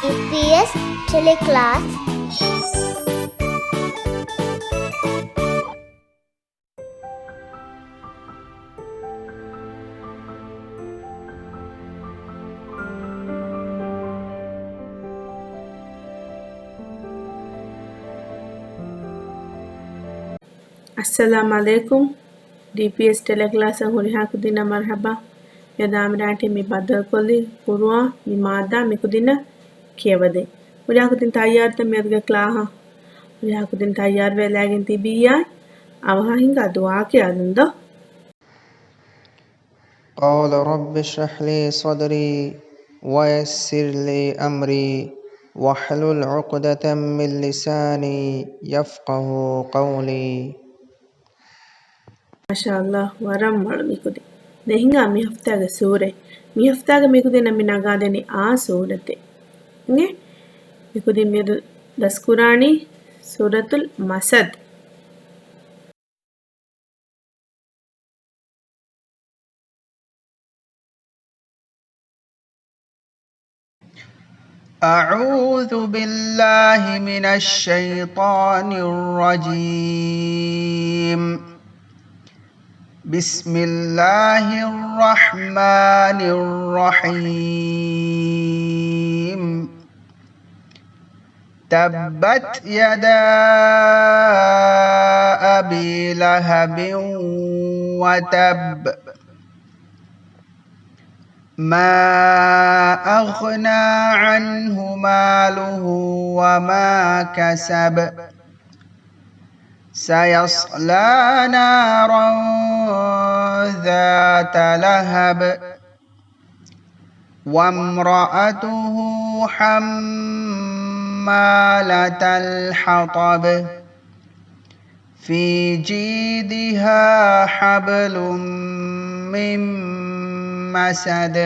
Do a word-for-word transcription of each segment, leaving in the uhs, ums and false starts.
ޑީޕީއެސް ޓެލެ ކްލާސް. އައްސަލާމް ޢަލައިކުމް. ޑީޕީއެސް ޓެލެ ކްލާސަށް ހުރިހާ ކުދިންނަށް މަރުޙަބާ. މިއަދު އާމިރާ އާންޓީ މި ބައްދަލުކޮށްލި ޤުރުއާން މި މާއްދާ މިކުދިންނަށް ކިޔަވަދޭ. ހުރިހާ ކުދިން ތައްޔާރުތަ މިއަދުގެ ކްލާހަށް؟ ހުރިހާ ކުދިން ތައްޔާރުވެލާގެން ތިބިއްޔާ، އަވަހަށް ހިނގާ ދުޢާ ކިޔާލަން ދޯ. قال رب اشرح لي صدري ويسر لي أمري واحلل عقدة من لساني يفقهوا قولي. މާޝާﷲ، ވަރަށް މޮޅު މިކުދިން. ދެން ހިނގާ މި ހަފްތާގެ ސޫރަތް. މި ހަފްތާގެ މިކުދިންނަށް މި ނަގާދެނީ އާ ސޫރަތެއް. އިނގޭ؟ މިކުދިން މިއަދު ދަސްކުރާނީ ސޫރަތުލް މަސަދް. أعوذ بالله من الشيطان الرجيم. بسم الله الرحمن الرحيم. تبت يدا أبي لهب وتب. ما أغنى عنه ماله وما كسب. سيصلى نارا ذات لهب. وامرأته حمالة الحطب. في جيدها حبل من مسد.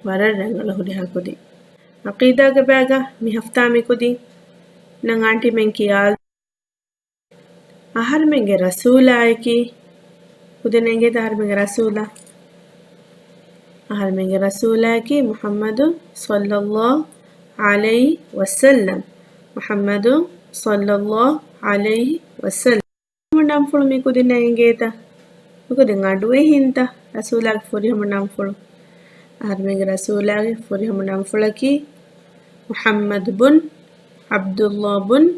ވަރަށް ރަނގަޅު ހުރިހާ ކުދިން. ޢަޤީދާގެ ބައިގަ މި ހަފްތާ މި ކުދިން ނަން އާންޓީމެން ކިޔާ އަހަރުމެންގެ ރަސޫލާއަކީ، ކުދިންނަށް އެނގޭތަ އަހަރުމެންގެ ރަސޫލާ؟ އަހަރުމެންގެ ރަސޫލާއަކީ މުޙައްމަދު ޞައްލައްލާހު ޢަލައިހި ވަސައްލަމް. މުޙައްމަދު ޞައްލައްލާހު ޢަލައިހި ވަސައްލަމް. ނަންފުޅު މި ކުދިންނަށް އެނގޭތަ؟ މިކުދިން އަޑުއެހިންތަ ރަސޫލާގެ ފުރިހަމަ ނަންފުޅު؟ އަހަރުމެންގެ ރަސޫލާގެ ފުރިހަމަ ނަންފުޅަކީ މުޙައްމަދު ބުން ޢަބްދުﷲ ބުން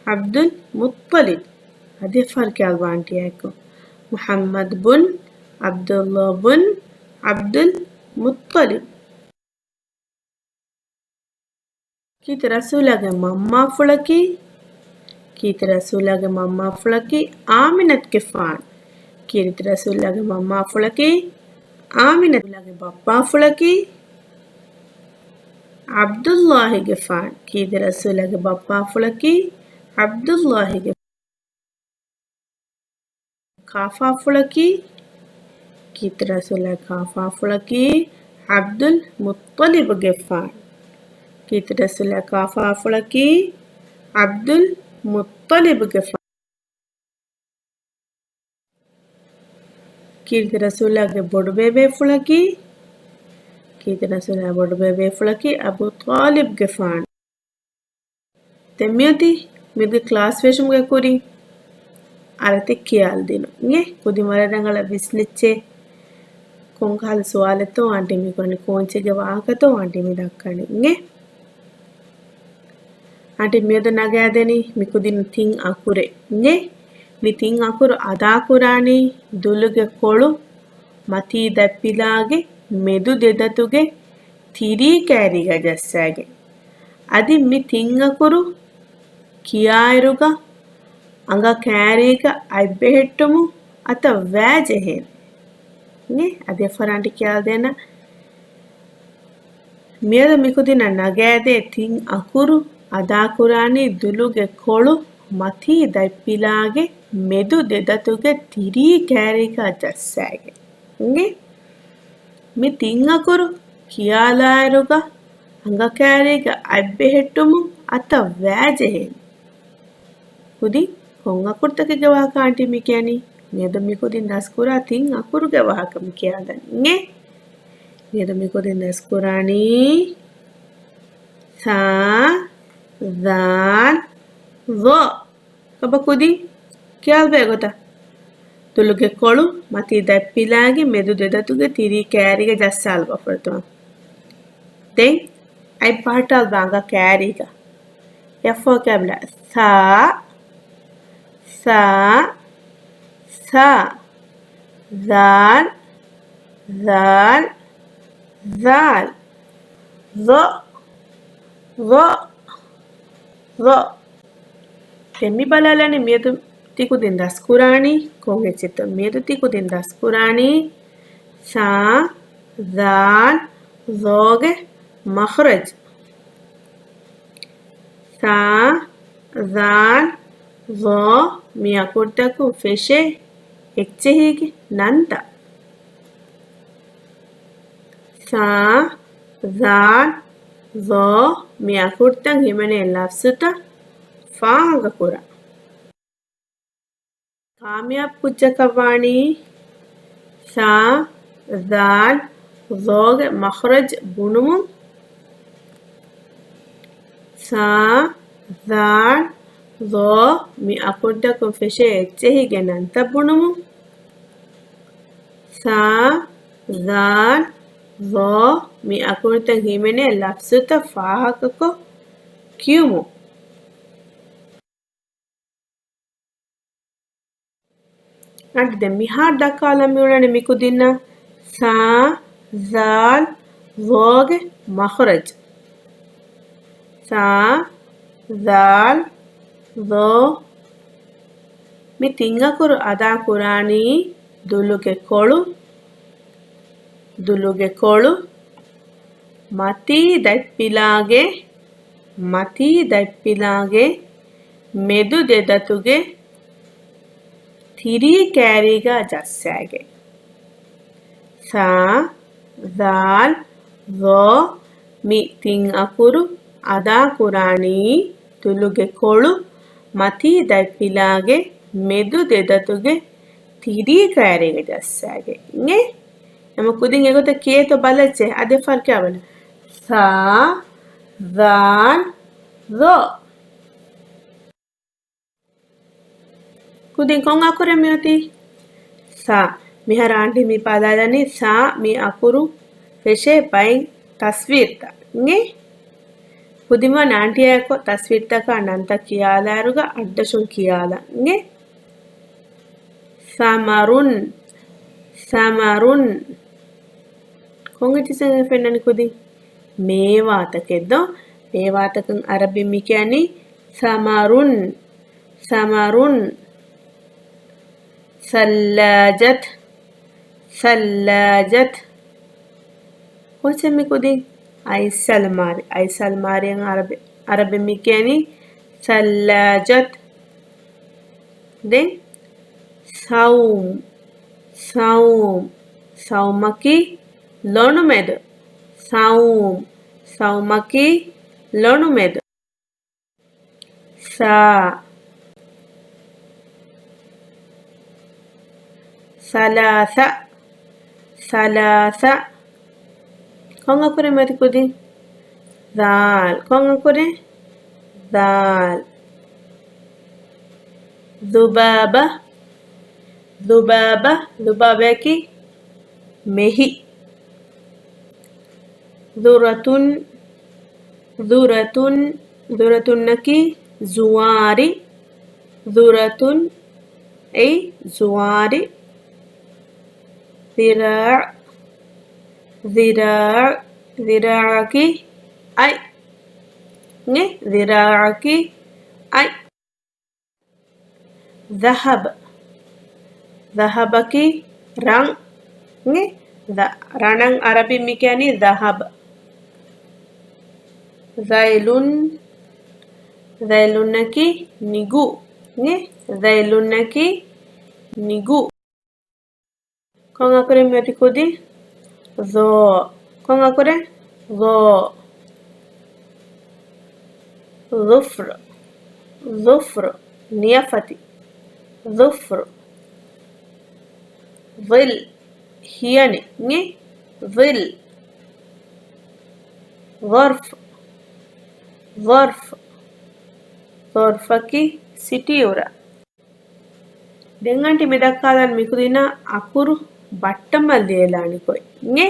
ޢަބްދުލް މުއްޠަލިބް. އަދި ފަރު ކިޔާލަން އާންޓީއާއެކު. މުޙައްމަދު ބުން ޢަބްދުﷲ ބުން ޢަބްދުލް މުއްޠަލިބް. ކީރިތި ރަސޫލާގެ މަންމާފުޅަކީ، ކީރިތި ރަސޫލާގެ މަންމާފުޅަކީ އާމިނަތުގެފާނު. ކީރިތި ރަސޫލާގެ މަންމާފުޅަކީ އާމިނަތުގެ ބައްޕާފުޅަކީ ޢަބްދުﷲގެފާނު. ކީރިތި ރަސޫލާގެ ބައްޕާފުޅަކީ ޢަބްދުﷲގެ ކާފާފުޅަކީ، ކީރިތި ރަސޫލާގެ ކާފާފުޅަކީ ޢަބްދުލް މުއްޠަލިބުގެފާނު. ކީރިތި ރަސޫލާގެ ކާފާފުޅަކީ ޢަބްދުލް މުއްޠަލިބުގެފާނު. ކީރިތި ރަސޫލާގެ ބޮޑުބޭބޭފުޅަކީ، ކީރިތި ރަސޫލާގެ ބޮޑުބޭބޭފުޅަކީ އަބޫ ޠާލިބްގެފާނު. ދެން މިއޮތީ މިއަދުގެ ކްލާސް ފެށުމުގެ ކުރިން އަރަތި ކިޔާލަދިނުން. އިނގޭ؟ ކުދިން ވަރަށް ރަނގަޅަށް ވިސްނިއްޖެ. ކޮންކަހަލަ ސުވާލެއްތޯ އާންޓީ މި ކުރަނީ؟ ކޯއްޗެއްގެ ވާހަކަތޯ އާންޓީ މި ދައްކަނީ؟ އިނގޭ؟ އާންޓީ މިއަދު ނަގާދެނީ މި ކުދިން ތިން އަކުރެއް. އިނގޭ؟ މި ތިން އަކުރު އަދާކުރާނީ ދުލުގެ ކޮޅު މަތީ ދަތްޕިލާގެ މެދު ދެދަތުގެ ތިރީ ކައިރީގަ ޖައްސާގެން. އަދި މި ތިން އަކުރު ކިޔާއިރުގަ އަނގަ ކައިރީގަ އަތް ބެހެއްޓުމުން އަތަށް ވައި ޖެހޭނެ. އިނގޭ؟ އަދި އެއްފަރާން އާންޓީ ކިޔާލަދޭނަން. މިއަދު މިކުދިންނަށް ނަގާދޭ ތިން އަކުރު އަދާކުރާނީ ދުލުގެ ކޮޅު މަތީ ދަތްޕިލާގެ މެދު ދެދަތުގެ ތިރީ ކައިރީގަ ޖައްސާގެން. އިނގޭ؟ މި ތިން އަކުރު ކިޔާލާއިރުގަ އަނގަ ކައިރީގަ އަތް ބެހެއްޓުމުން އަތަށް ވައި ޖެހޭނެ. ކުދިން ކޮން އަކުރުތަކެއްގެ ވާހަކަ އާންޓީ މި ކިޔަނީ؟ މިއަދު މިކުދިން ދަސްކުރާ ތިން އަކުރުގެ ވާހަކަ މި ކިޔާލަން. އިނގޭ؟ މިއަދު މިކުދިން ދަސްކުރާނީ ސާ، ޒާލް، ޒޯ. ކަބަ ކުދިން ކިޔާލްބޭ ގޮތަށް. ދުލުގެ ކޮޅު މަތީ ދަތްޕިލާގެ މެދު ދެދަތުގެ ތިރީ ކައިރީގަ ޖައްސާލު ބަފަރުތުމަށް. ދެން އަތް ބަހައްޓާލް ބާނގާ ކައިރީގަ. ޔައްފޯ ކެބްލަ. ސާ، ސާ، ސާ. ޒާލް، ޒާލް، ޒާލް. ޒޯ، ޒޯ، ޒޯ. ދެން މި ބަލާލަނީ މިއަދު ތިކުދިން ދަސްކުރާނީ ކޮން އެއްޗެއްތޯ؟ މިއަދު ތިކުދިން ދަސްކުރާނީ ސާ، ޒާލް، ޒޯގެ މަޚްރަޖް. ސާ، ޒާލް، ޒޯ މި އަކުރުތަކުން ފެށޭ އެއްޗެހީގެ ނަންތައް. ސާ، ޒާލް، ޒޯ މި އަކުރުތައް ހިމެނޭ ލަފްޒުތައް ފާހަގަކުރަން. ކާމިޔާބު ކުއްޖަކަށްވާނީ ސާ، ޒާލް، ޒޯގެ މަޚްރަޖް ބުނުމުން. ސާ، ޒާލް، ޒޯ މި އަކުރުތަކުން ފެށޭ އެއްޗެހީގެ ނަންތައް ބުނުމުން. ސާ، ޒާލް، ޒޯ މި އަކުރުތައް ހިމެނޭ ލަފްޒުތައް ފާހަގަކޮށް ކިޔުމުން. އަދި ދެން މިހާރު ދައްކާލަން މިއުޅެނީ މިކުދިންނަށް ސާ، ޒާލް، ޒޯގެ މަޚްރަޖް. ސާ، ޒާލް، ޒޯ. މި ތިން އަކުރު އަދާ ކުރާނީ ދުލުގެ ކޮޅު، ދުލުގެ ކޮޅު، މަތީ ދަތްޕިލާގެ، މަތީ ދަތްޕިލާގެ މެދު ދެދަތުގެ ތިރީ ކައިރީގަ ޖައްސާގެ. ސާ، ޒާލް، ޒޯ މި ތިން އަކުރު އަދާ ކުރާނީ ދުލުގެ ކޮޅު މަތީ ދަތްޕިލާގެ މެދު ދެދަތުގެ ތިރީ ކައިރީގަ ޖައްސާގެ. އިނގޭ؟ އެމަ ކުދިން އެގޮތަށް ކިޔޭތޯ ބަލައްޗޭ. އަދި ފަރު ކިޔާބަލަ. ސާ، ޒާލް، ޒޯ. ކުދިން ކޮން އަކުރެއް މިއޮތީ؟ ސާ. މިހާރު އާންޓީ މި ބަލާލަނީ ސާ މި އަކުރު ފެށޭ ބައެއް ތަސްވީރުތައް. އިނގޭ؟ ކުދިންވާން އާންޓީއާއެކު ތަސްވީރުތަކާ ނަންތައް ކިޔާލާއިރުގަ އަށްޑަށުން ކިޔާލަން. އިނގޭ؟ ސަމަރުން، ސަމަރުން. ކޮން އެއްޗެއް ފެންނަނީ ކުދިން؟ މޭވާތަކެއް ދޯ؟ މޭވާތަކަށް އަރަބިން މި ކިޔަނީ ސަމަރުން، ސަމަރުން. ސައްލާޖަތް، ސައްލާޖަތް. ކޯޗެއް މި ކުދިން؟ އައިސް އަލްމާރި، އައިސް އަލްމާރިއަށް އަރަބި، އަރަބިން މި ކިޔަނީ ސައްލާޖަތް. ދެން ސައުމް، ސައުމް، ސައުމަކީ ލޮނުމެދު. ސައުމް، ސައުމަކީ ލޮނުމެދު. ސާ، ސަލާސަ، ސަލާސަ. ކޮން އަކުރެއް މިއޮތީ ކުދިން؟ ޒާލް. ކޮން އަކުރެއް؟ ޒާލް. ޒުބާބަ، ޒުބާބަ، ޒުބާބަޔަކީ މެހި. ޛުރަތުން، ޛުރަތުން، ޛުރަތުންނަކީ ޒުވާރި. ޛުރަތުން އެއީ ޒުވާރި. ޛިރާޢު، ޛިރާޢު، ޛިރާޢަކީ އަތް. އިނގޭ؟ ޛިރާޢަކީ އަތް. ޛަހަބް، ޛަހަބަކީ ރަން. އިނގޭ؟ ރަނަށް އަރަބިން މި ކިޔަނީ ޛަހަބް. ޛައިލުން، ޛައިލުންނަކީ ނިގޫ. އިނގޭ؟ ޛައިލުންނަކީ ނިގޫ. ކޮން އަކުރެއް މިއޮތީ ކުދިން؟ ޒޯ. ކޮން އަކުރެއް؟ ޒޯ. ޒުފްރު. ޒުފްރު. ނިޔަފަތި. ޒުފްރު. ޒިލް. ހިޔަނި. ނި. ޒިލް. ޒަރްފު. ޒޮރްފު. ޒޮރްފަކީ ސިޓީ އުރާ. ދެން އަންޓި މި ދައްކާލަން މިކުދިންނަށް އަކުރު ބައްޓަމަށް ލިޔެލާނެ ގޮތް. އިނގޭ؟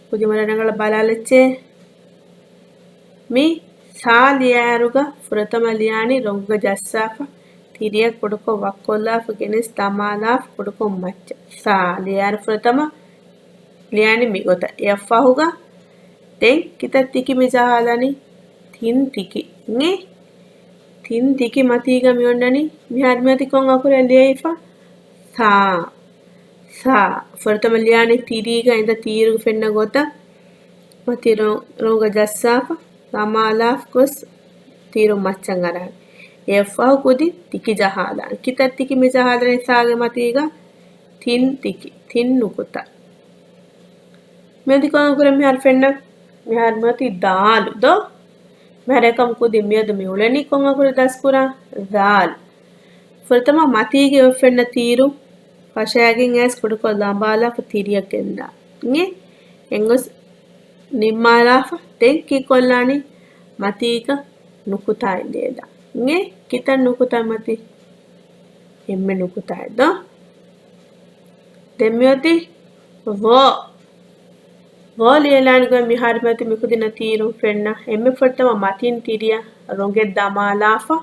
ކުދިން ވަރަށް ރަނގަޅަށް ބަލާލައްޗޭ. މި ސާ ލިޔާއިރުގަ ފުރަތަމަ ލިޔާނީ ރޮނގުގަ ޖައްސާފަ ތިރިއަށް ކުޑަކޮށް ވައްކޮށްލާފަ ގެނެސް ދަމާލާފަ ކުޑަކޮށް މައްޗަށް. ސާ ލިޔާއިރު ފުރަތަމަ ލިޔާނީ މިގޮތަށް. އެއަށްފަހުގަ ދެން ކިތައް ތިކި މި ޖަހާލަނީ؟ ތިން ތިކި. އިނގޭ؟ ތިން ތިކި މަތީގަ މި އޮންނަނީ. މިހާރު މިއޮތީ ކޮން އަކުރެއް ލިޔެވިފަ؟ ސާ. ސާ. ފުރަތަމަ ލިޔާނީ ތިރީގަ އިނދަ ތީރުގަ ފެންނަ ގޮތަށް މަތި ރޮ-، ރޮނގަށް ޖައްސާފަ ދަމާލާފަ ގޮސް ތީރު މައްޗަށް އަރާނެ. އެއަށްފަހު ކުދިން ތިކި ޖަހާލާނެ. ކިތައް ތިކި މި ޖަހާލަނީ ސާގެ މަތީގަ؟ ތިން ތިކި، ތިން ނުކުތާ. މިއޮތީ ކޮން އަކުރެއް މިހާރު ފެންނަ؟ މިހާރު މިއޮތީ ދާލު ދޯ؟ މިހާރު އެކަމް ކުދިން މިއަދު މި އުޅެނީ ކޮން އަކުރެއް ދަސްކުރާ؟ ދާލް. ފުރަތަމަ މަތީގެ އޮތް ފެންނަ ތީރު ފަށައިގެން އައިސް ކުޑަކޮށް ލަނބާލާފަ ތިރިއަށް ގެންދާ. އިނގޭ؟ އެންގޮސް ނިންމާލާފަ ދެން ކީއްކޮށްލާނީ؟ މަތީގަ ނުކުތާއެއް ލިޔެލާ. އިނގޭ؟ ކިތައް ނުކުތާ މަތީ؟ އެންމެ ނުކުތާއެއް ދޯ؟ ދެން މިއޮތީ ވޯ. ވޯ ލިޔެލާނެ ގޮތް މިހާރު މިއޮތީ މިކުދިންނަށް ތީރުން ފެންނަ. އެންމެ ފުރަތަމަ މަތިން ތިރިއަށް ރޮނގެއް ދަމާލާފަ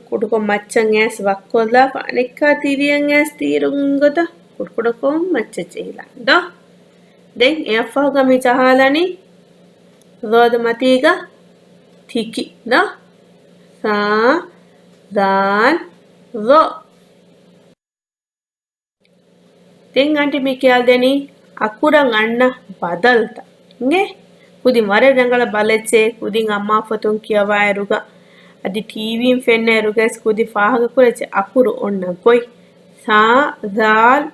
ކުޑަކޮށް މައްޗަށް އައިސް ވައްކޮށްލާފަ އަނެއްކާ ތިރިއަށް އައިސް ތީރުން ގޮތަށް ކުޑަކުޑަކޮށް މައްޗަށް ޖެހިލާނެ ދޯ؟ ދެން އެއަށްފަހުގަ މި ޖަހާލަނީ ވޯ ދޯ މަތީގަ ތިކި ދޯ؟ ސާ، ދާލް، ވޯ. ދެން އަންޓި މި ކިޔާދެނީ އަކުރަށް އަންނަ ބަދަލުތައް. އިނގޭ؟ ކުދިން ވަރަށް ރަނގަޅަށް ބަލައްޗޭ، ކުދިން އައްމާފޮތުން ކިޔަވާއިރުގަ އަދި ޓީވީން ފެންނައިރުގައިސް ކުދިން ފާހަގަކުރައްޗޭ އަކުރު އޮންނަ ގޮތް. ސާ، ދާލް،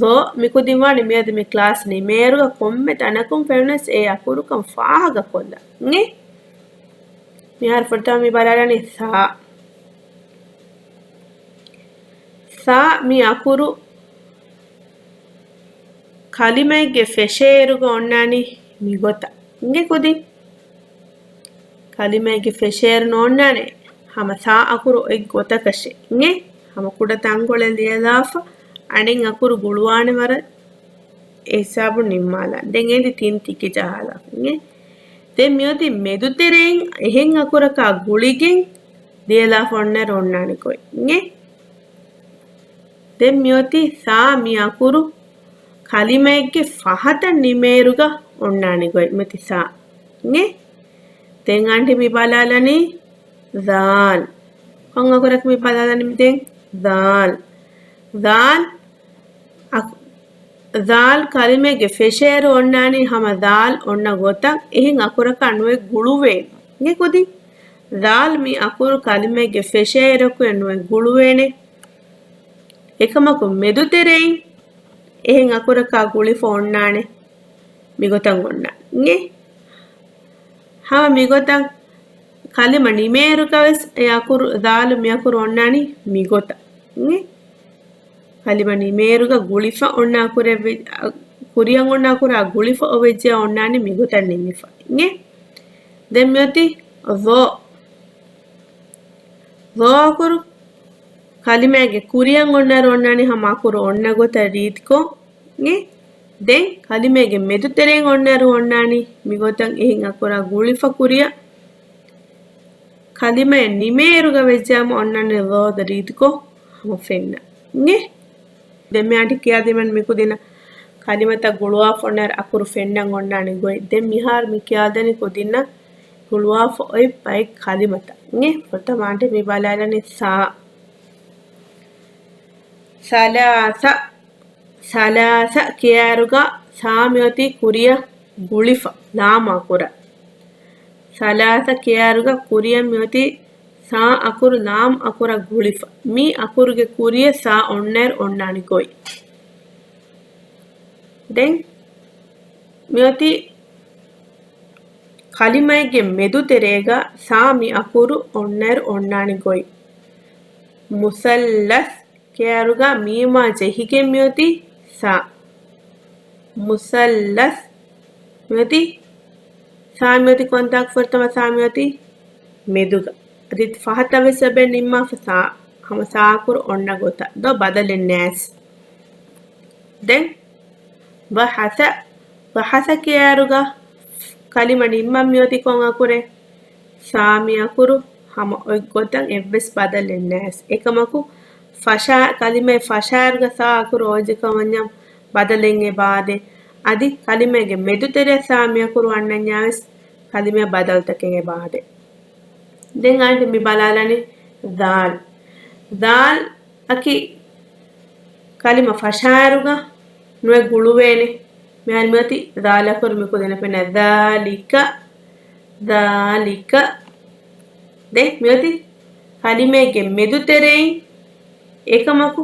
ވޯ. މިކުދިން ވާނެ މިއަދު މި ކްލާސް ނިމޭއިރުގަ ކޮންމެ ތަނަކުން ފެނުނަސް އެ އަކުރުކަން ފާހަގަކޮށްލަން. އިނގޭ؟ މިހާރު ފުރަތަމަ މި ބަލާލަނީ ސާ. ސާ މި އަކުރު ކަލިމައެއްގެ ފެށޭއިރުގަ އޮންނާނީ މިގޮތަށް. އިނގޭ ކުދިން؟ ކަލިމައެއްގެ ފެށޭއިރު ނޯންނާނެ ހަމަ ސާ އަކުރު އޮތް ގޮތަކަށޭ. އިނގޭ؟ ހަމަ ކުޑަ ތަންކޮޅެއް ލިޔެލާފަ އަނެއް އަކުރު ގުޅުވާނެ ވަރަށް އެ ހިސާބުން ނިންމާލާ. ދެން އޭދި ތިން ތިކި ޖަހާލާ. އިނގޭ؟ ދެން މިއޮތީ މެދުތެރެއިން އެހެން އަކުރަކާ ގުޅިގެން ލިޔެލާފަ އޮންނައިރު އޮންނާނެ ގޮތް. އިނގޭ؟ ދެން މިއޮތީ ސާ މި އަކުރު ކަލިމައެއްގެ ފަހަތަށް ނިމޭއިރުގަ އޮންނާނެ ގޮތް. މިއޮތީ ސާ. އިނގޭ؟ ދެން އަންޓި މި ބަލާލަނީ ޒާލް. ކޮން އަކުރަކަށް މި ބަލާލަނީ މި ދެން؟ ޒާލް. ޒާލް އަކު-، ޒާލް ކަލިމައެއްގެ ފެށޭއިރު އޮންނާނީ ހަމަ ޒާލް އޮންނަ ގޮތަށް އެހެން އަކުރަކާ ނުއެއް ގުޅުވޭ. އިނގޭ ކުދިން؟ ޒާލް މި އަކުރު ކަލިމައެއްގެ ފެށޭއިރަކު ނުއެއް ގުޅުވޭނެ. އެކަމަކު މެދުތެރެއިން އެހެން އަކުރަކާ ގުޅިފަ އޮންނާނެ މިގޮތަށް އޮންނާނީ. ހަމަ މިގޮތަށް ކަލިމަ ނިމޭއިރުގަވެސް އެ އަކުރު، ޒާލު މި އަކުރު އޮންނާނީ މިގޮތަށް. ކަލިމަ ނިމޭއިރުގަ ގުޅިފަ އޮންނަ އަކުރެއް ވެ-، އަ، ކުރިއަށް އޮންނަ އަކުރާ ގުޅިފަ އޮވެއްޖެ އޮންނާނީ މިގޮތަށް ނިމިފަ. އިނގޭ؟ ދެން މިއޮތީ ޒޯ. ޒޯ އަކުރު ކަލިމައިގެ ކުރިއަށް އޮންނައިރު އޮންނާނީ ހަމަ އަކުރު އޮންނަ ގޮތަށް ރީތިކޮށް. އިނގޭ؟ ދެން ކަލިމައިގެ މެދުތެރެއިން އޮންނައިރު އޮންނާނީ މިގޮތަށް އެހެން އަކުރާ ގުޅިފަ ކުރިއަށް. ކަލިމައެއް ނިމޭއިރުގަ ވެއްޖާމަ އޮންނާނެ ޒޯދަ ރީތިކޮށް ހަމަ ފެންނަ. އިނގޭ؟ ދެން މި އަންޓި ކިޔާދިނަން މިކުދިންނަށް ކަލިމަތައް ގުޅުވާފަ އޮންނައިރު އަކުރު ފެންނަން އޮންނާނެ ގޮތް. ދެން މިހާރު މި ކިޔާދެނީ ކުދިންނަށް ގުޅުވާފަ އޮތް ބައެއް ކަލިމަތައް. އިނގޭ؟ ފުރަތަމަ އަންޓި މި ބަލާލަނީ ސާ. ސަލާސަ. ސަލާސަ ކިޔާއިރުގަ ސާ މިއޮތީ ކުރިއަށް ގުޅިފަ ލާމް އަކުރަށް. ސަލާސަ ކިޔާއިރުގަ ކުރިއަށް މިއޮތީ ސާ އަކުރު ލާމް އަކުރަށް ގުޅިފަ. މި އަކުރުގެ ކުރިއަށް ސާ އޮންނައިރު އޮންނާނެ ގޮތް. ދެން މިއޮތީ ކަލިމައެއްގެ މެދުތެރޭގަ ސާ މި އަކުރު އޮންނައިރު އޮންނާނެ ގޮތް. މުސައްލަސް ކިޔާއިރުގަ މީމާ ޖެހިގެން މިއޮތީ ސާ. މުސައްލަސް މިއޮތީ ސާ މިއޮތީ ކޮންތާކު؟ ފުރަތަމަ ސާ މިއޮތީ މެދުގަ. އަދި ފަހަތަށް ވެސް އެބަ ނިންމާފަ ސާ، ހަމަ ސާ އަކުރު އޮންނަ ގޮތަށް ދޯ، ބަދަލެއް ނާސް. ދެން ވަހަސަ، ވަހަސަ ކިޔާއިރުގަ ކަލިމަ ނިންމަން މިއޮތީ ކޮން އަކުރެއް؟ ސާ މި އަކުރު ހަމަ އޮތް ގޮތަށް އެއްވެސް ބަދަލެއް ނާސް. އެކަމަކު ފަށާ، ކަލިމައެއް ފަށާއިރުގަ ސާ އަކުރު އޮތް ކަމަށް ބަދަލެއް އެބަ ދޭ. އަދި ކަލިމައިގެ މެދުތެރެއަށް ސާ މި އަކުރު އަންނަންޏާވެސް ކަލިމައަށް ބަދަލުތަކެއް އެބަ ދޭ. ދެން އާންޓި މި ބަލާލަނީ ދާލް. ދާލް އަކީ ކަލިމަ ފަށާއިރުގަ ނުވެ ގުޅުވޭނެ. މިހާރު މިއޮތީ ދާލް އަކުރު މި ކުދިންނަށް ފެންނަ. ދާލިކަ، ދާލިކަ. ދެން މިއޮތީ ކަލިމައެއްގެ މެދުތެރެއިން އެކަމަކު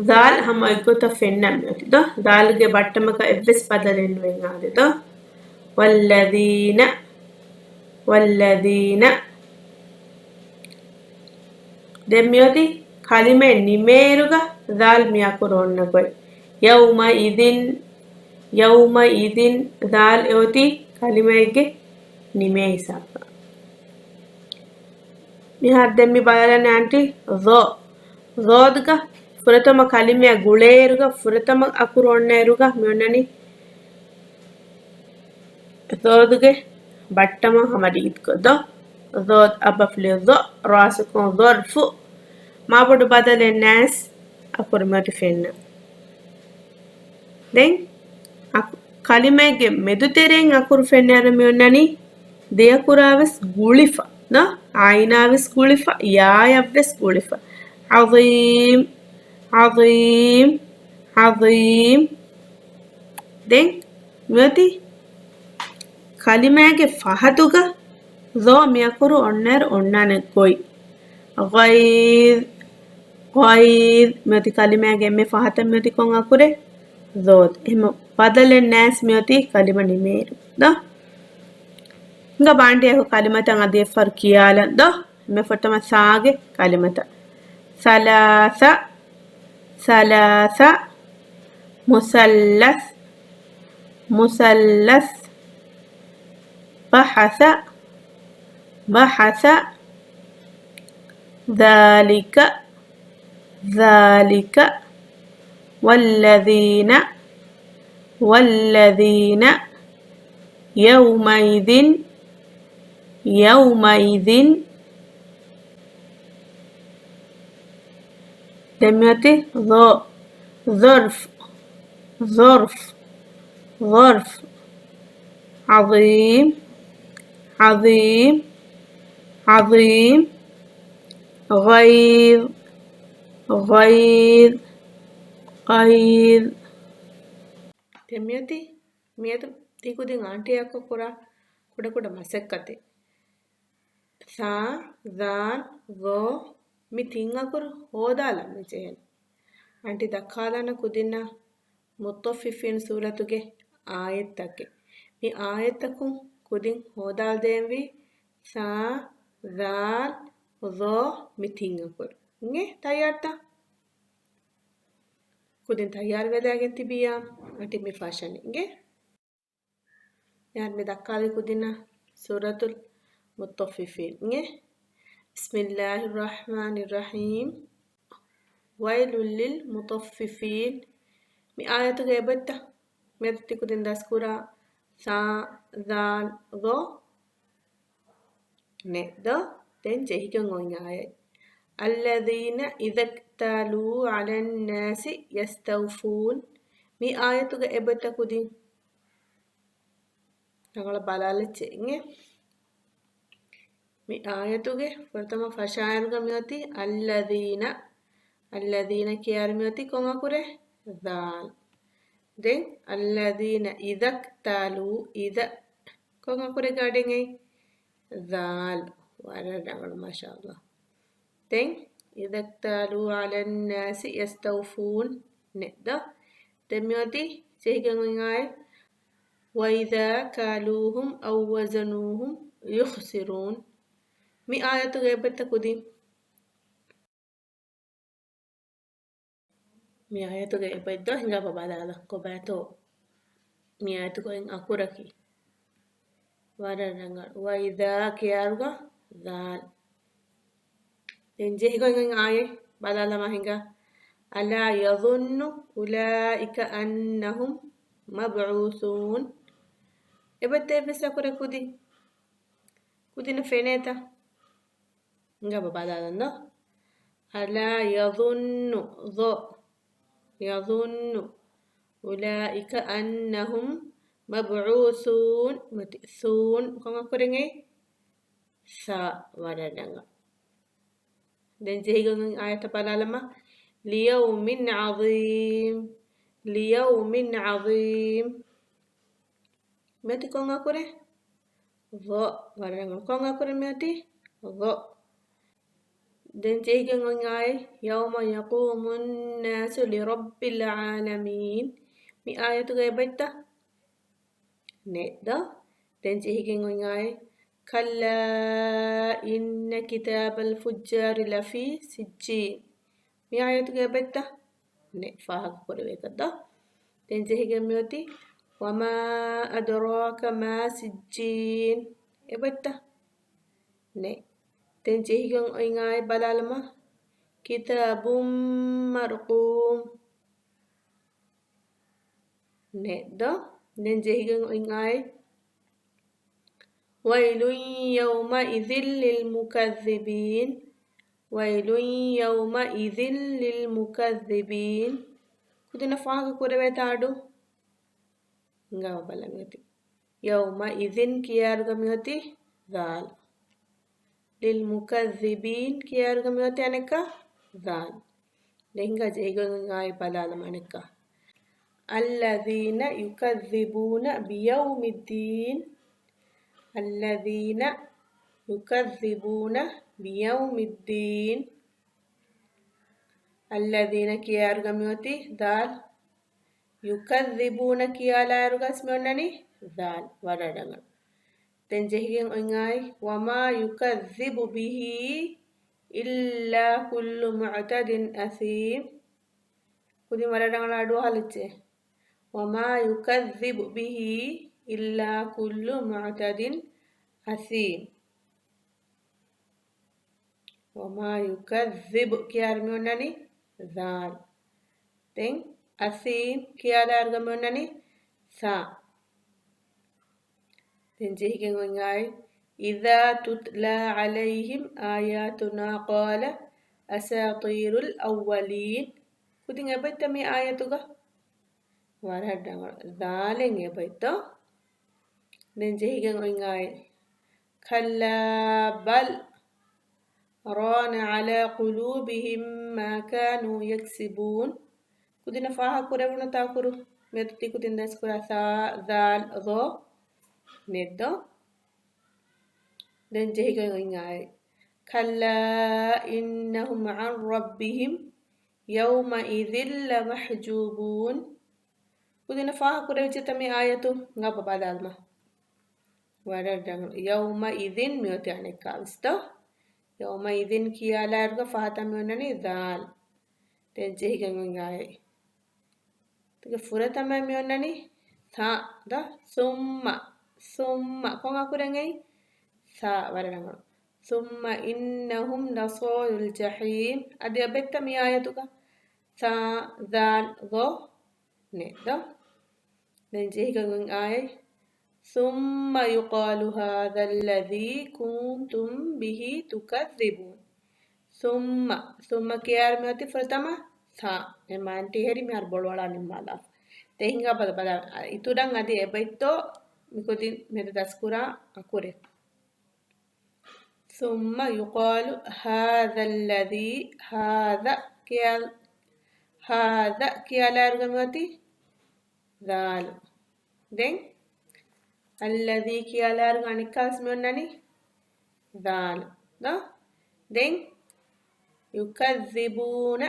ދާލް ހަމަ އޮތްގޮތަށް ފެންނަން މިއޮތީ ދޯ. ދާލްގެ ބައްޓަމަކަށް އެއްވެސް ބަދަލެއް ނުވެ އާދެ ދޯ. ވައްލަދީނަ، ވައްލަދީނަ. ދެން މިއޮތީ ކަލިމައެއް ނިމޭއިރުގަ ދާލް މި އަކުރު އޮންނަ ގޮތް. ޔައުމައިޛިން، ޔައުމައިޛިން. ދާލް އެއޮތީ ކަލިމައެއްގެ ނިމޭ ހިސާބަށް. މިހާރު ދެން މި ބަލާލަން އާންޓި ޒޯ. ޒޯދުގަ ފުރަތަމަ ކަލިމައަށް ގުޅޭއިރުގަ ފުރަތަމަ އަކުރު އޮންނައިރުގަ މި އޮންނަނީ ޒޯދުގެ ބައްޓަމަށް ހަމަ ރީތިކޮށް ދޯ. ޒޯދު އަބަފުޅި ޒޯ، ރާސުކުން ޒޮރްފު. މާބޮޑު ބަދަލެއް ނާސް އަކުރު މިއޮތީ ފެންނަ. ދެން އަކު-، ކަލިމައެއްގެ މެދުތެރެއިން އަކުރު ފެންނައިރު މި އޮންނަނީ ދެ އަކުރާ ވެސް ގުޅިފަ ދޯ. އައިނާ ވެސް ގުޅިފަ، ޔާއަށް ވެސް ގުޅިފަ. ޢަޒީމް، ޢަޒީމް، ޢަޒީމް. ދެން މިއޮތީ ކަލިމާގެ ފަހަތުގަ ޒޯ މިއަކުރު އޮންނައިރު އޮންނާނެ ގޮތް. ޣައިޒް، ޣައިޒް. މިއޮތީ ކަލިމާގެ އެންމެ ފަހަތަށް މިއޮތީ ކޮން އަކުރެއް؟ ޒޯދު. އެހެން ބަދަލެއް ނާސް މިއޮތީ ކަލިމަ ނިމޭއިރު ދޯ. ހިނގާ ބާންޑިއަކު ކަލިމަތައް އަދި އެއްފަހަރު ކިޔާލަން ދޯ. މި ފުރަތަމަ ސާގެ ކަލިމަތައް. ސަލާސަ، ސަލާސަ، މުސައްލަސް، މުސައްލަސް، ބަޙަސަ، ބަޙަސަ، ޛާލިކަ، ޛާލިކަ، ވައްލަޛީނަ، ވައްލަޛީނަ، ޔައުމައިޛިން، ޔައުމައިޛިން. ދެން މިއޮތީ ޒޯ، ޒޮރްފު، ޒޮރްފު، ޒޮރްފު. ޢަޒީމް، ޢަޒީމް، ޢަޒީމް. ޣައިޒް، ޣައިޒް، ޣައިޒް. ދެން މިއޮތީ މިއަދު ތިކުދިން އާންޓީއަކު ކުރާ ކުޑަކުޑަ މަސައްކަތެއް. ސާ، ޛާލް، ޛޯ މި ތިން އަކުރު ހޯދާލަން މި ޖެހެނީ. އަންޓި ދައްކާލާނަ ކުދިންނަށް މުޠައްފިފީން ސޫރަތުގެ އާޔަތްތަކެއް. މި އާޔަތްތަކުން ކުދިން ހޯދާލަދޭންވީ ސާ، ޛާލް، ޛޯ މި ތިން އަކުރު. އިނގޭ ތައްޔާރުތަ؟ ކުދިން ތައްޔާރުވެލާގެން ތިބިއްޔާ އަންޓި މި ފަށަނީ. އިނގޭ؟ މިހާރު މި ދައްކާލި ކުދިންނަށް ސޫރަތުލް މުޠައްފިފީން އިނގޭ. بسم الله الرحمن الرحيم. ويل للمطففين. މި އާޔަތުގެ އެބައޮތްތަ؟ މިއަދު ތިކުދިން ދަސްކުރާ ސާ، ޛާލް، ޛޯ ނެތް ދޯ؟ ދެން ޖެހިގެން އޮތް އާޔަތް. الذين إذا اكتالوا على الناس يستوفون. މި އާޔަތުގެ އެބައޮތްތަ ކުދިން؟ ރަނގަޅަށް ބަލާލައްޗޭ އިނގޭ. މި އާޔަތުގެ ފުރަތަމަ ފަށާއިރުގަ މިއޮތީ އައްލަޛީނަ. އައްލަޛީނަ ކިޔާއިރު މިއޮތީ ކޮން އަކުރެއް؟ ޛާލް. ދެން އައްލަޛީނަ އިޛަ އިކްތާލޫ، އިޛަ ކޮން އަކުރެއްގެ އަޑެއް އެއީ؟ ޛާލް. ވަރަށް ރަނގަޅު، މާޝާﷲ. ދެން، إذا اكتالوا على الناس يستوفون ނެތް ދޯ؟ ދެން މިއޮތީ ޖެހިގެން އޮތް އާޔަތް، وإذا كالوهم أو وزنوهم يخسرون. މި އާޔަތުގެ އެބައޮތްތަ ކުދިން؟ މި އާޔަތުގެ އެބައޮތް ދޯ؟ ހިނގާބަ ބަލާލަ ކޮބާތޯ މި އާޔަތުގައި އަކުރަކީ. ވަރަށް ރަނގަޅު. ވައިދާ ކިޔާރުގަ ޛާލް. ދެން ޖެހިގޮތް އޮތް އާޔަތް ބަލާލަމާ ހިނގާ. ألا يظن أولئك أنهم مبعوثون. އެބައްތަ އެއްވެސް އަކުރެއް ކުދިން؟ ކުދިންނަށް ފެނޭތަ؟ ހިނގާބަ ބަލާލަން ދޯ. ألا يظن، ظ، يظن أولئك أنهم مبعوثون. މަތި ސޫން ކޮން އަކުރެއް އެއީ؟ ސާ. ވަރަށް ރަނގަޅު. ދެން ޖެހިގެން އޮތް އާޔަތަށް ބަލާލަމާ. ليوم عظيم، ليوم عظيم. މިއޮތީ ކޮން އަކުރެއް؟ ޡ. ވަރަށް ރަނގަޅު. ކޮން އަކުރެއް މިއޮތީ؟ ޡ. ދެން ޖެހިގެން އޮތް އާޔަތް، يوم يقوم الناس لرب العالمين. މި އާޔަތުގަ އެބައްތަ؟ ނެތް ދޯ؟ ދެން ޖެހިގެން އޮތް އާޔަތް، كلا إن كتاب الفجار لفي سجين. މި އާޔަތުގަ އެބައްތަ؟ ނެތް. ފާހަގަ ކުރެވޭތަ ދޯ؟ ދެން ޖެހިގެން މިއޮތީ، وما أدراك ما سجين. އެބައްތަ؟ ނެތް. ދެން ޖެހިގެން އޮތް އާޔަތް ބަލާލަމާ، كتاب مرقوم. ނެތް ދޯ؟ ދެން ޖެހިގެން އޮތް އާޔަތް، ويل يومئذ للمكذبين، ويل يومئذ للمكذبين. ކުދިންނަށް ފާހަގަ ކުރެވޭތަ އަޑު؟ ހިނގާބަލަ މިއޮތީ. يومئذ ކިޔާއިރުގަ މިއޮތީ ޛާލް. للمكذبين ކިޔާއިރުގަ މިއޮތީ އަނެއްކާ ޛާލް. ދެން ހިނގާ ޖެހިގެން އޮތް އާޔަތް ބަލާލަމާ އަނެއްކާ. الذين يكذبون بيوم الدين. الذين يكذبون بيوم الدين. الذين ކިޔާއިރުގަ މިއޮތީ ޛާލް. يكذبون ކިޔާލާއިރުގަސް މި އޮންނަނީ ޛާލް. ވަރަށް ރަނގަޅު. ދެން ޖެހިގެން އޮތް އާޔަތް، وما يكذب به إلا كل معتد أثيم. ކުދިން ވަރަށް ރަނގަޅަށް އަޑު އަހާލައްޗޭ. وما يكذب به إلا كل معتد أثيم. وما يكذب ކިޔާއިރު މި އޮންނަނީ ޛާލް. ދެން أثيم ކިޔާލާއިރުގަ މި އޮންނަނީ ޘާ. ދެން ޖެހިގެން އޮތް އާޔަތް، إذا تتلى عليهم آياتنا قالوا أساطير الأولين. ކުދިން އެބައްތަ މި އާޔަތުގަ؟ ވަރަށް ރަނގަޅު. ޛާލެއް އެބައްތޯ؟ ދެން ޖެހިގެން އޮތް އާޔަތް، كلا بل ران على قلوبهم ما كانوا يكسبون. ކުދިންނަށް ފާހަގަ ކުރެވުނުތާ އަކުރު؟ މިއަދު ތި ކުދިން ދަސްކުރާ ޘާ، ޛާލް، ޡޯ ނެތް ދޯ؟ ދެން ޖެހިގެން އޮތް އާޔަތް، كلا إنهم عن ربهم يومئذ لمحجوبون. ކުދިންނަށް ފާހަގަ ކުރެވިއްޖެތަ މި އާޔަތު؟ ހިނގާބަ ބަލާލަމާ. ވަރަށް ރަނގަޅު. يومئذ މިއޮތީ އަނެއްކާވެސްތޯ؟ يومئذ ކިޔާލާއިރުގަ ފަހަތަށް މި އޮންނަނީ ޛާލް. ދެން ޖެހިގެން އޮތް އާޔަތް. ތިގެ ފުރަތަމަ މި އޮންނަނީ ޘާ ދޯ؟ ثم، ثم ކޮން އަކުރެއް އެއީ؟ ޘާ. ވަރަށް ރަނގަޅު. ثم إنهم لصالو الجحيم. އަދި އެބައްތަ މި އާޔަތުގަ؟ ޘާ، ޛާލް، ޡޯ ނެތް ދޯ؟ ދެން ޖެހިގެން އޮތް އާޔަތް، ثم يقال هذا الذي كنتم به تكذبون. ثم، ثم ކިޔާއިރު މިއޮތީ ފުރަތަމަ ޘާ. އެ މާނަ ތި ހެރި މިހާރު ބޮޅުވަޅާ ނިންމާލާފަ. ދެން ހިނގާ ބަލަ، ބަލަ، އިތުރަށް އަދި އެބައްތޯ މިކުދިން މިއަދު ދަސްކުރާ އަކުރެއް. ثم يقال هذا الذي، هذا ކިޔާ، هذا ކިޔާލާއިރުގަ މިއޮތީ ޛާލް. ދެން الذي ކިޔާލާއިރުގަ އަނެއްކާވެސް މި އޮންނަނީ ޛާލް ދޯ؟ ދެން يكذبون،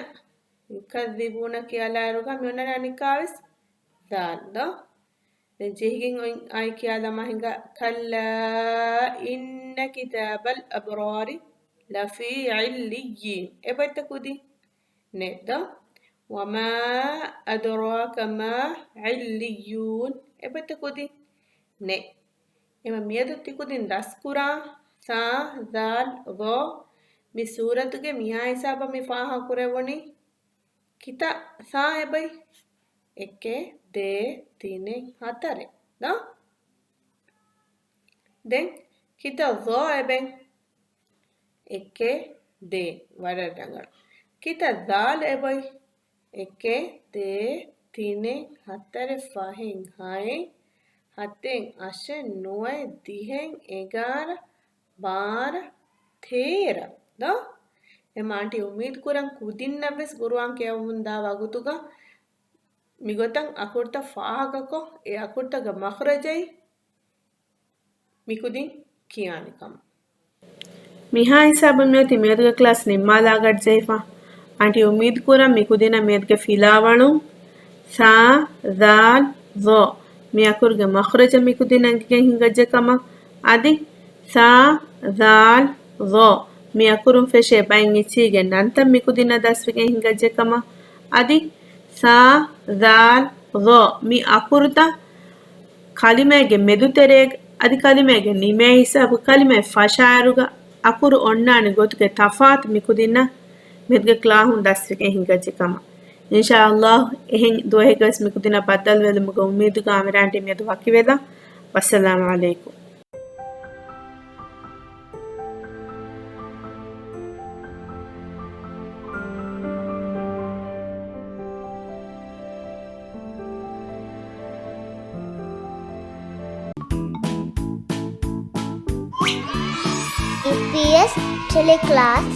يكذبون ކިޔާލާއިރުގަ މި އޮންނަނީ އަނެއްކާވެސް ޛާލް ދޯ؟ ދެން ޖެހިގެން އޮތް އާޔަތް ކިޔާލަމާ ހިނގާ، كلا إن كتاب الأبرار لفي عليين. އެބައްތަ ކުދިން؟ ނެތް ދޯ؟ وما أدراك ما عليون. އެބައްތަ ކުދިން؟ ނެތް. އެމަ މިއަދު ތިކުދިން ދަސްކުރާ ސާ، ޒާލް، ޒޯ މި ސޫރަތުގެ މިހާ ހިސާބަށް މި ފާހަގަކުރެވުނީ ކިތައް ސާ އެބައި؟ އެކެއް، ދޭއް، ތިނެއް، ހަތަރެއް. ދޯ؟ ދެން ކިތައް ޒޯ އެބައި؟ އެކެއް، ދޭއް، ވަރަށް ރަނގަޅު. ކިތައް ޒާލް އެބައި؟ އެކެއް، ދޭއް، ތިނެއް، ހަތަރެއް، ފަހެއް، ހައެއް، ހަތެއް، އަށެއް، ނުވައެއް، ދިހައެއް، އެގާރަ، ބާރަ، ތޭރަ. ދޯ؟ އެމަ އަންޓީ އުއްމީދު ކުރަން ކުދިންނަށްވެސް ގުރުއާން ކިޔަވަމުންދާ ވަގުތުގަ މިގޮތަށް އަކުރުތައް ފާހަގަކޮށް، އެ އަކުރުތަކުގެ މަޚްރަޖައި މިކުދިން ކިޔާނެ ކަމަށް. މިހާ ހިސާބަށް މިއޮތީ މިއަދުގެ ކްލާސް ނިންމާލާ ގަޑިޖެހިފަ. އަންޓީ އުއްމީދު ކުރަން މިކުދިންނަށް މިއަދުގެ ފިލާވަޅުން ސާ، ޒާލް، ޒޯ މި އަކުރުގެ މަޚްރަޖަށް މިކުދިން އެނގިގެން ހިނގައްޖެ ކަމަށް. އަދި ސާ، ޒާލް، ޒޯ މި އަކުރުން ފެށޭ ބައެއް އެއްޗީގެ ނަންތައް މިކުދިންނަށް ދަސްވެގެން ހިނގައްޖެ ކަމަށް. އަދި ސާ، ޒާލް، ޒޯ މި އަކުރުތައް ކަލިމައިގެ މެދުތެރޭގަ އަދި ކަލިމައިގެ ނިމޭ ހިސާބު ކަލިމައެއް ފަށާއިރުގަ އަކުރު އޮންނާނެ ގޮތުގެ ތަފާތު މިކުދިންނަށް މެދުގެ ކްލާހުން ދަސްވެގެން ހިނގައްޖެ ކަމަށް. އިންޝާﷲ އެހެން ދުވަހެއްގަވެސް މިކުދިންނަށް ބައްދަލުވެލުމުގެ އުއްމީދުގަ އަމިރާންޓީ މިއަދު ވަކިވެލަން. ވައްސަލާމް ޢަލައިކުމް. އީޕީއެސް ޓެލެކްލާސް.